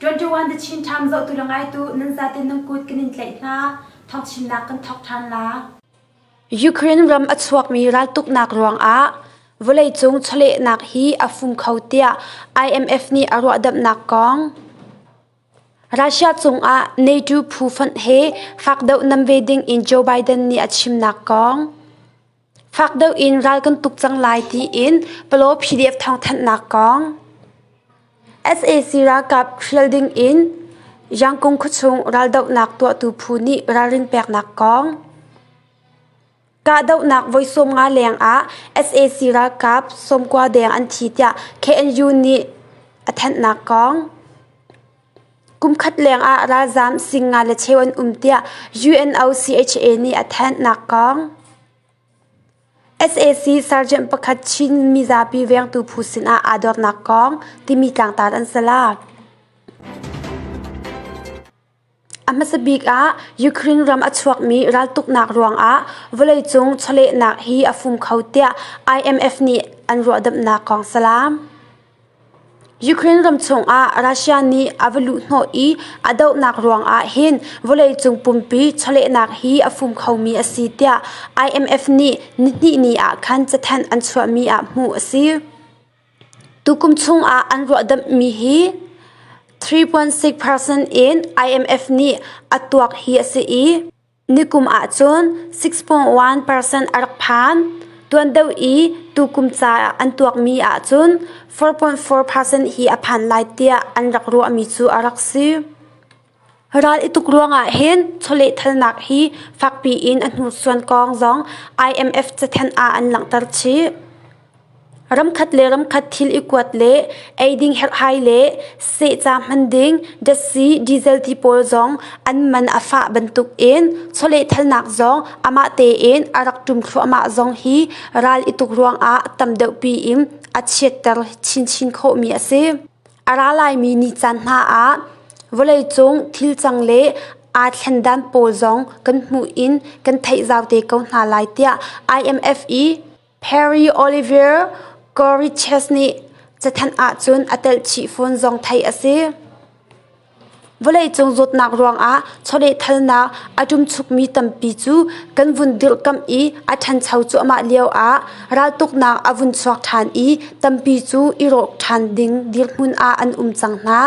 21 The Chin Times zohtu le ngaitu nan zaten nan kut kan in tlaih hna. Thawngchimnak kan thawk ṭhan la. Ukraine ram a chuakmi raltuknak ruangah vawleicung chawlehnak hi a fum kho tiah IMF nih a ruahdamhnak kong. Russia cungah NATO phu fonh he fak deuh nam ve ding in Joe Biden nih a chimnak kong. Fak deuh in ral kan tuk cang lai tiin Palaw PDF thawngthanhnak kong. Sac ralkap hrial ding in Yangkung khuachung raldohnak tuahtu phu nih ralrin peknak kong. Kahdohnak voi 50 leng ah sac ralkap 90 deng an thi tiah KNU nih a thanhnak kong. Kumkhat lengah ralzaam singa le cheu an um tiah UNOCHA nih a thanhnak kong. Sac sergeant pakhat Chin mizapi vengtu phu sinah aa dornak kong timi tlangtar an si la. A hmasa bik ah Ukraine ram a chuakmi raltuknak ruangah vawleicung chawlehnak hi a fum kho tiah IMF nih an ruahdamhnak kong salam. Ukraine ram chungah Russia nih a va luhhnawh i a dohnak ruangah hin vawleicung pumpi chawlehnak hi a fum khomi a si tiah IMF nih nihnih ni ah khan cathanh an chuahmi ah hmuh a si. Tukum chungah an ruahdamhmi hi 3.6% in IMF nih a tuak hi a si i Nikum ahcun 6.1% a rak phan. Tuan deuh i tukum ca an tuakmi ahcun 4.4% hi a phan lai tiah an rak ruahmi cu a rak si. Ral i tuk ruangah hin chawlehthalnak hi fakpi in a hnursuan kong zong IMF cathanh ah an langhter chih. Ramkhat le ramkhat thil i kuat le eiding herhhai le sehca hman ding datsi, diesel ti pawl zong an man a fah bantukin chawlehthalnak zong amah tein a rak ṭum thluahmah zong hi ral i tuk ruangah tam deuhpi in a chiatter chinchin khawhmi a si. A ra laimi ni caan hna ah vawleicung thil cang le aa thlendan pawl zong kan hmuh in kan theih zau te ko hna lai tiah IMF i Perry Olivier Goriches nih cathanh ahcun a telh chih fawn zong theih a si. Vawleicung zawtnak ruangah chawlehthalnak a ṭumchukmi tampi cu kan vun dirhkamh i a ṭhancho cuahmah lioah raltuknak a vun chuak ṭhan i tampi cu i rawk ṭhan ding dirhmun ah an um cang hna.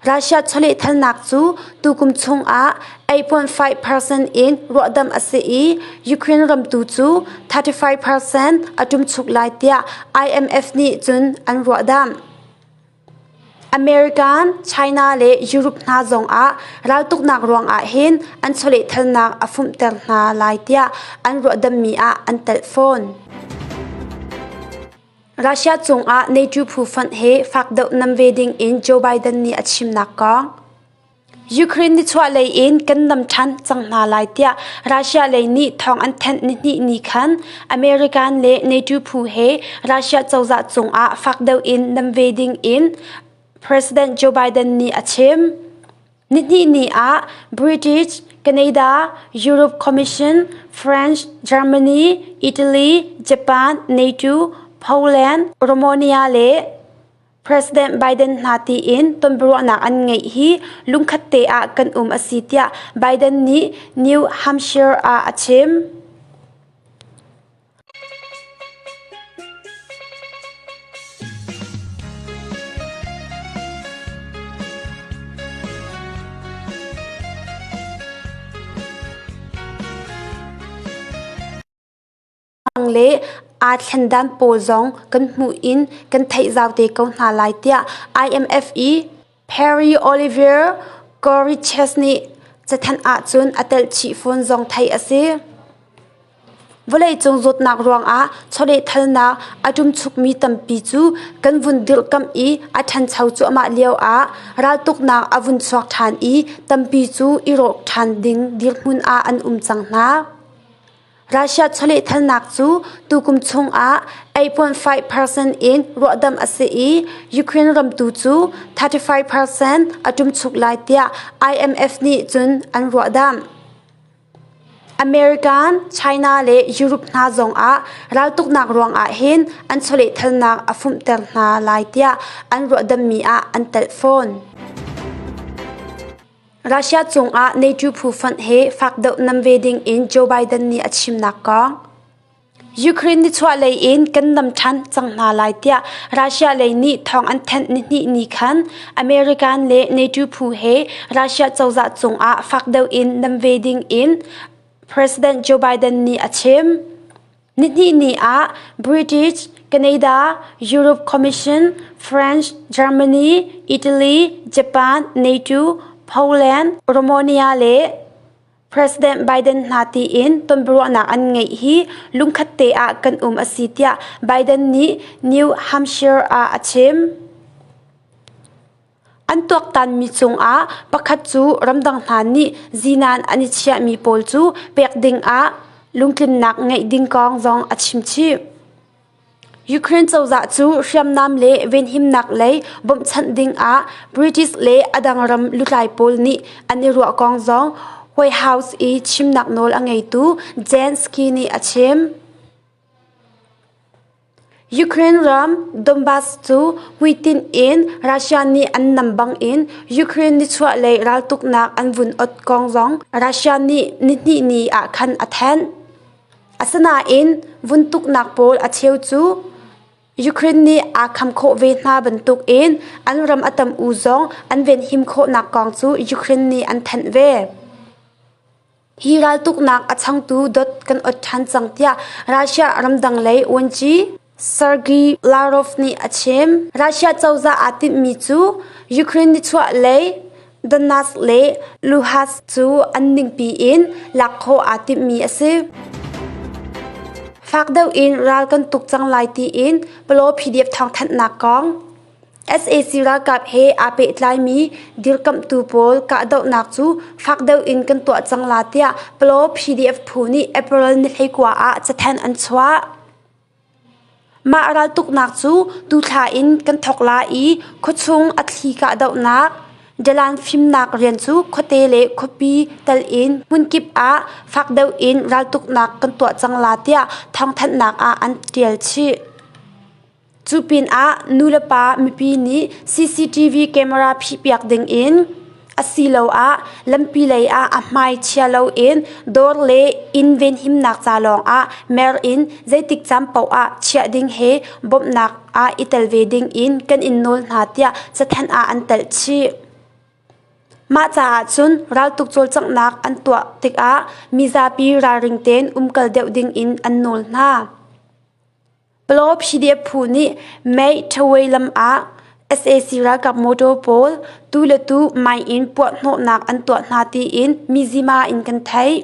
Russia chawlehthalnak cu tukum chungah 8.5% in ruahdamh a si i Ukraine ram tu cu 35% a ṭumchuk lai tiah IMF nih cun an ruahdamh. American, China le Europe hna zongah raltuknak ruangah hin an chawlehthalnak a fumhter hna lai tiah an ruahdamhmi ah an telh fawn. Russia cungah NATO phu fonh he fak deuh nam ve ding in Joe Biden nih a chimnak kong. Ukraine nichuahlei in kan nam ṭhan cang hna lai tiah Russia lei nih thawng an thanh nihnih ni khan American le NATO phu he Russia cozah cungah fak deuh in nam ve ding in President Joe Biden nih a chim. Nihnihni ah British, Canada, Europe Commission, French, Germany, Italy, Japan, NATO, Poland, Romania le President Biden hna tiin tonbiaruahnak an ngeih hi lungkhat te ah kan um a si tiah Biden nih New Hampshire ah a chim. Le aa thlendan pawl zong kan hmuh in kan theih zau te ko hna lai tiah IMF i Perry Olivier Goriches nih cathanh ahcun a telh chih fawn zong theih a si. Vawleicung zawtnak ruangah chawlehthalnak a ṭumchukmi tampi cu kan vun dirhkamh i a ṭhancho cuahmah lioah raltuknak a vun chuak ṭhan i tampi cu i rawk ṭhan ding dirhmun ah an um cang hna. Russia chawlehthalnak cu tukum chungah 8.5% in ruahdamh a si i Ukraine ram tu cu 35% a ṭumchuk lai tiah IMF nih cun an ruahdamh. American, China le Europe hna zongah raltuknak ruangah hin an chawlehthalnak a fumhter hna lai tiah an ruahdamhmi ah an telh fawn. Russia cungah NATO phu fonh he fak deuh nam ve ding in Joe Biden nih a chimnak kong. Ukraine nichuahlei in kan nam ṭhan cang hna lai tiah Russia lei nih thawng an thanh nihnih ni khan American le NATO phu he Russia cozah cungah fak deuh in nam ve ding in President Joe Biden nih a chim. Nihnih ni ah British, Canada, Europe Commission, French, Germany, Italy, Japan, NATO, Poland, Romania le President Biden hna tiin tonbiaruahnak an ngeih hi lungkhat te ah kan um a si tiah Biden nih New Hampshire ah a chim. An tuaktanmi cungah pakhat cu ramdang hna nih zinan an i chiahmi pawl cu pek dingah lungtlinnak ngeih ding kong zong a chim chih. Ukraine cozah cu hriamnam le venhimnak lei bawmhchanh dingah British le a dang ram lutlai pawl nih an i ruah kong zong White House i chimnak nawl a ngeitu Jen Psaki nih a chim. Ukraine ram Donbas cu hmuitinh in Russia nih an nam bangin Ukraine nichuahlei raltuknak an vun ot kong zong Russia nih nihnih ni ah khan a thanh. Asinain vuntuknak pawl a cheu cu Ukraine nih aa kham khawh ve hna bantukin an ram a tam u zong an venhim khawhnak kong cu Ukraine nih an thanh ve. Hi raltuknak a changtu dot kan ot ṭhan cang tiah Russia ramdang lei uanci Sergei Lavrov nih a chim. Russia cozah aa tinhmi cu Ukraine nichuah lei Donetsk le Luhansk cu an ningpi in lak khawh aa timhmi a si. Fak deuh in ral kan tuk cang lai tiin Palaw PDF thawngthanhnak kong Sac ralkap he aa pehtlaimi dirkamhtu pawl kahdohnak cu fak deuh in kan tuah cang la tiah Palaw PDF phu nih April ni 19 ah cathanh an chuah. Mah raltuknak cu tuthla in kan thawk lai i khuachung a thli kahdohnak, dalan fimnak rian cu khuate le khuapi tal in hmunkip ah fak deuh in raltuknak kan tuah cang la tiah thawngthanhnak ah an ṭial chih. Cu pinah nulepa mipi nih CCTV camera phihpiak dingin asiloah lampi lei ah a hmai chia loin dawr le inn venhimnak ca lawngah mer in zeitik caan paoh ah chiah ding he bawmhnak ah i tel ve dingin kan in nawl hna tiah cathanh ah an telh chih. Mah caah cun raltuk cawlcanghnak an tuah tikah mizapi ralring tein umkal deuh dingin an nawl hna. Palaw PDF phu nih May Htwe lam ah sac ralkap motor pawl tu le tu mine in puahhnawhnak an tuah hna tiin Mizzima in kan theih.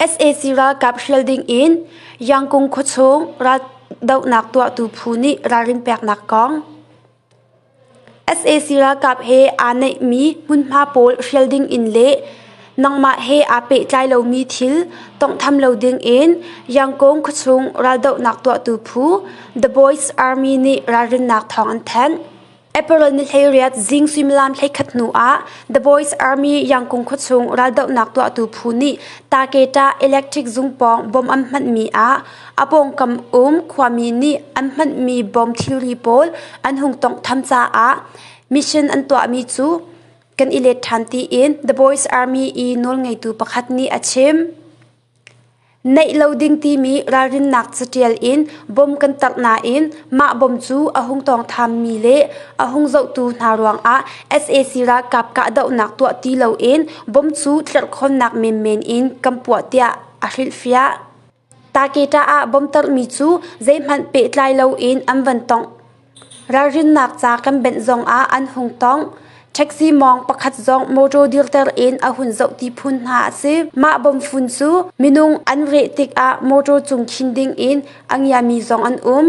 Sac ralkap hrial ding in Yangkung khuachung raldohnak tuahtu phu nih ralrin peknak kong. Sac ralkap he aa naihmi hmunhma pawl hrial ding in le nangmah he aa pehtlai lomi thil tawnghtham lo ding in Yangon khuachung raldohnak tuahtu phu The Boys Army nih ralrinnak thawng an thanh. April ni 18 zing suimilam 11 hnu ah The Boys Army Yangon khuachung raldohnak tuahtu phu nih Taketa Electric zung pawng bom an hmanhmi ah A pawngkam um khuami nih an hmanmi bawm thilri pawl an hung tawnghtham caah mission an tuahmi cu kan i let ṭhan tiin The Boys Army i nawlngeitu pakhat nih a chim. Neih lo ding timi ralrinnak caṭial in bom kan tarh nain mah bom cu a hung tawngthammi le a hung zohtu hna ruangah sac ralkap kahdohnak tuah ti loin bom cu tlerhkhawnnak menmen in kan puah tiah a hrilhfiah. Taketa ah bomtarhmi cu zeihmanh pehtlai loin an van tongh. Ralrinnak ca kan benh zongah an hung tongh. Taxi mawng pakhat zong motor dirter in a hun zoh ti phun hna a si. Mah bomfun cu minung an reh tikah motor cung khin ding in a ngiami zong an um.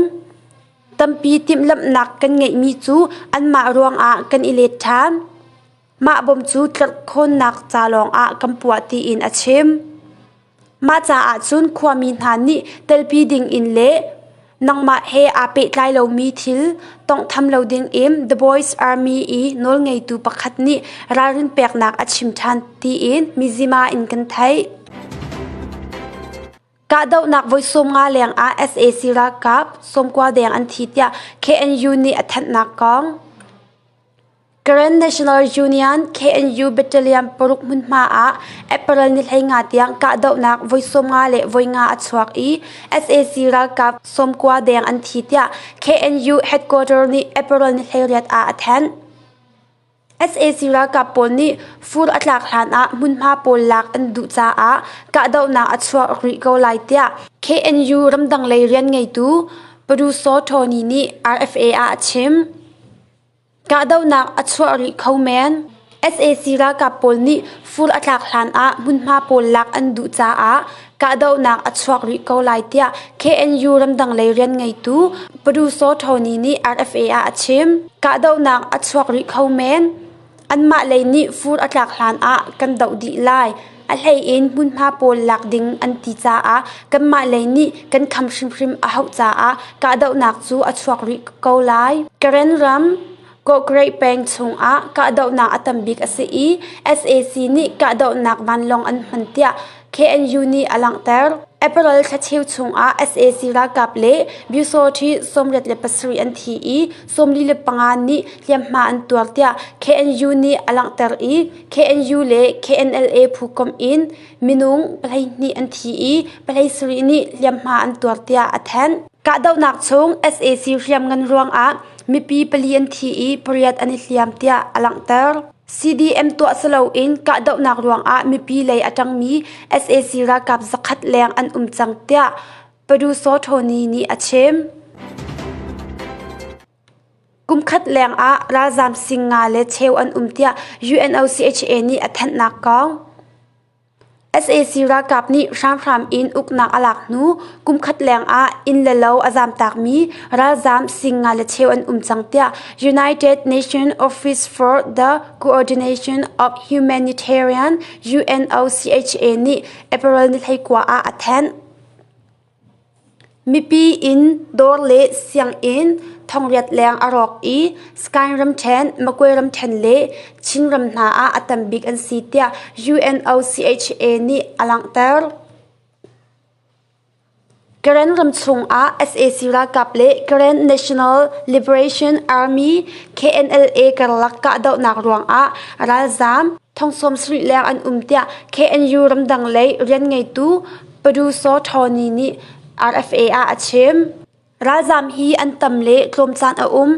Tampi timhlamhnak kan ngeihmi cu anmah ruangah kan i let ṭhan. Mah bom cu tlerhkhawnnak ca lawngah kan puah tiin a chim. Mah caah cun khuami hna nih telpi dingin le nangmah he aa pehtlai lomi thil tawnghtham lo dingin The Boys Army i nawlngeitu pakhat nih ralrin peknak a chim ṭhan tiin Mizzima in kan theih. Kahdohnak voi 50 leng ah sac ralkap 90 deng an thi tiah KNU nih a thanhnak kong. Karen National Union KNU Battalion paruk hmunhma ah April ni 15 tiang kahdohnak voi 50 le voi nga a chuak i sac ralkap 90 deng an thi tiah KNU headquarter nih April ni 18 ah a thanh. Sac ralkap pawl nih fur a tlak hlanah hmunhma pawl lak an duh caah kahdohnak a chuak rih ko lai tiah KNU ramdang lei rian ngeitu Padu Saw Tony nih RFA ah a chim. Kahdohnak a chuah rih kho men. Sac ralkap pawl nih fur a tlak hlanah hmunhma pawl lak an duh caah kahdohnak a chuak rih ko lai tiah KNU ramdang lei rian ngeitu Padu Saw Tony nih RFA ah a chim. Kahdohnak a chuak rih kho men. Anmah lei nih fur a tlak hlanah kan doh dih lai. A hlei in hmunhma pawl lak ding an ti caah kanmah lei nih kan kham hrimhrim a hauh caah kahdohnak cu a chuak rih ko lai. Karen ram Kawhkreih peng chungah kahdohnak a tam bik a si i sac nih kahdohnak vanlawng an hman tiah KNU nih a langhter. April thla cheu chungah sac ralkap le Byusawṭhi 87 an thi i 45 nih hliamhma an tuar tiah KNU nih a langhter i KNU le KNLA phu komh in minung 12 an thi i 17 nih hliamhma an tuar tiah a thanh. Kahdohnak chung sac hriamngan ruangah mipi pali an thi i pariat an i hliam tiah a langhter. CDM tuah si loin kahdohnak ruangah mipi lei a ṭangmi sac ralkap zakhat leng an um cang tiah Padu Saw Tony nih a chim. Kumkhat leng ah ralzaam sing nga le cheu an um tiah UNOCHA nih a thanhnak kong. Sac ralkap nih hramhram in uknak a lak hnu kumkhat leng ah inn le lo a zamtakmi ralzaam sing nga le cheu an um cang tiah United Nations Office for the Coordination of Humanitarian UNOCHA nih April ni 19 ah a thanh. Mipi inn, dawr le sianginn thongriat leng a rawk i Sagaing ramṭhen, Magway ramṭhen le Chin ram hna ah a tam bik an si tiah UNOCHA nih a langhter. Karen ram chungah sac ralkap le Karen National Liberation Army KNLA karlak kahdohnak ruangah ralzaam thong 70 leng an um tiah KNU ramdang lei rian ngeitu Padu Saw Tony nih RFA ah a chim. Ralzaam hi an tam le tlawm caan a um.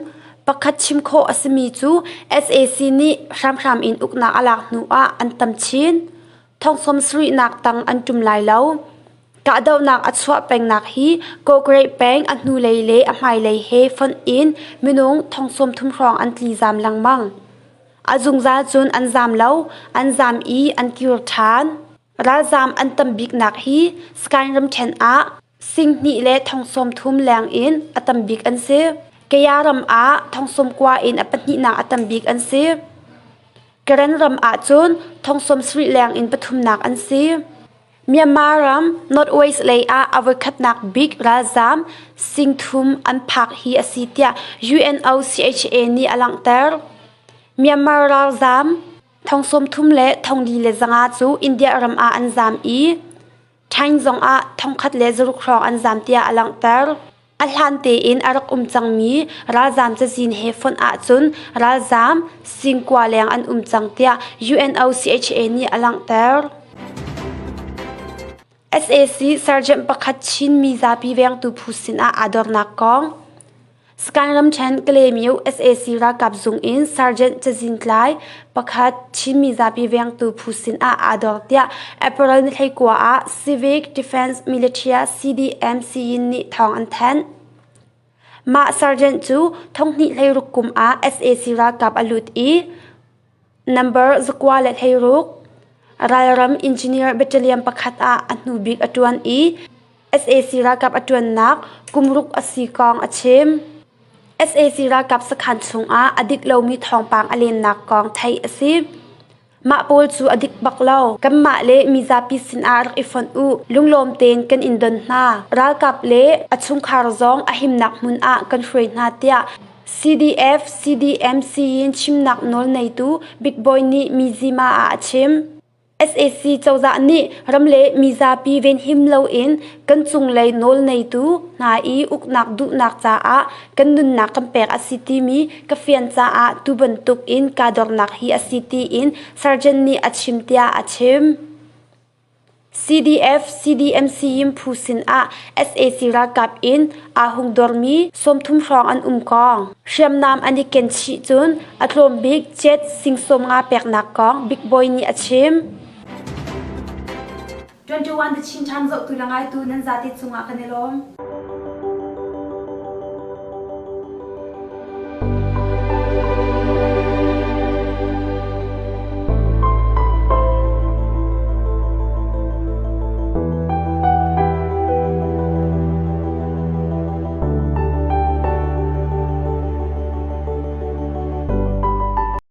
Pakhat chim khawh a simi cu sac nih hramhram in uknak a lak hnu ah an tam chin. Thong 70 nak tang an ṭum lai lo. Kahdohnak a chuah pengnak hi Kawkreih peng a hnulei le a hmailei he fonh in minung thong 30 hrawng an tlizaam lengmang. A zungzal cun an zaam lo, an zaam i an kir ṭhan. Ralzaam an tam biknak hi Sagaing ramṭhen ah sing hnih le thong 30 leng in a tam bik an si. Kaya ram ah thong 90 in a pahnihnak a tam bik an si. Karen ram ah cun thong 70 leng in pathumnak an si. Myanmar ram North West lei ah a voikhatnak bik ralzaam sing thum an phak hi a si tiah UNOCHA nih a langhter. Myanmar ralzaam thong 30 le thong li le zanga cu India ram ah an zaam i Ṭhaing zong ah thong khat le zaruk hrawng an zaam tiah a langhter. A hlan tein a rak um cangmi ralzaam cazin he fonh ahcun ralzaam singkua leng an um cang tiah UNOCHA nih a langhter. Sac Sergeant pakhat Chin mizapi vengtu phu sinah aa dornak kong Sagaing ramṭhen Kalaymyo sac ralkap zung in Sergeant cazin tlai pakhat Chin mizapi vengtu phu sinah aa dor tiah April ni 19 ah Civic Defense Militia CDM Siyin nih thawng an thanh. Mah sergeant cu thonghnih hleiruk kum ah sac ralkap a lut i number 96 ralram engineer battalion pakhat ah a hnu bik a ṭuan i sac ralkap a ṭuannak kum ruk a si kong a chim. Sac ralkap sakhan chungah a dik lomi thawngpang a lennak kong theih a si. Mah pawl cu a dik bak lo. Kanmah le mizapi sinah rak i fonh u. Lunglawm tein kan in don hna. Ralkap le a chungkhar zong a himnak hmun ah kan hruai hna tiah CDF CDM Siyin chimnak nawl neitu Big Boy nih Mizzima ah a chim. Sac cozah nih ram le mizapi venhim loin kan cunglei nawlneitu hna i uknak duhnak caah kan nunnak kan pek a si timi ka fian caah tu bantuk in kaa dornak hi a si tiin Sergeant nih a chim tiah a chim. CDF CDMC Yim phu sinah sac ralkap in aa hung dormi 30 hrawng an um kong hriamnam an i ken chih cun a tlawm bik jet sing 50 peknak kong Big Boy nih a chim. 21 The Chin Times zohtu le ngaitu nan zate cungah kan i lawm.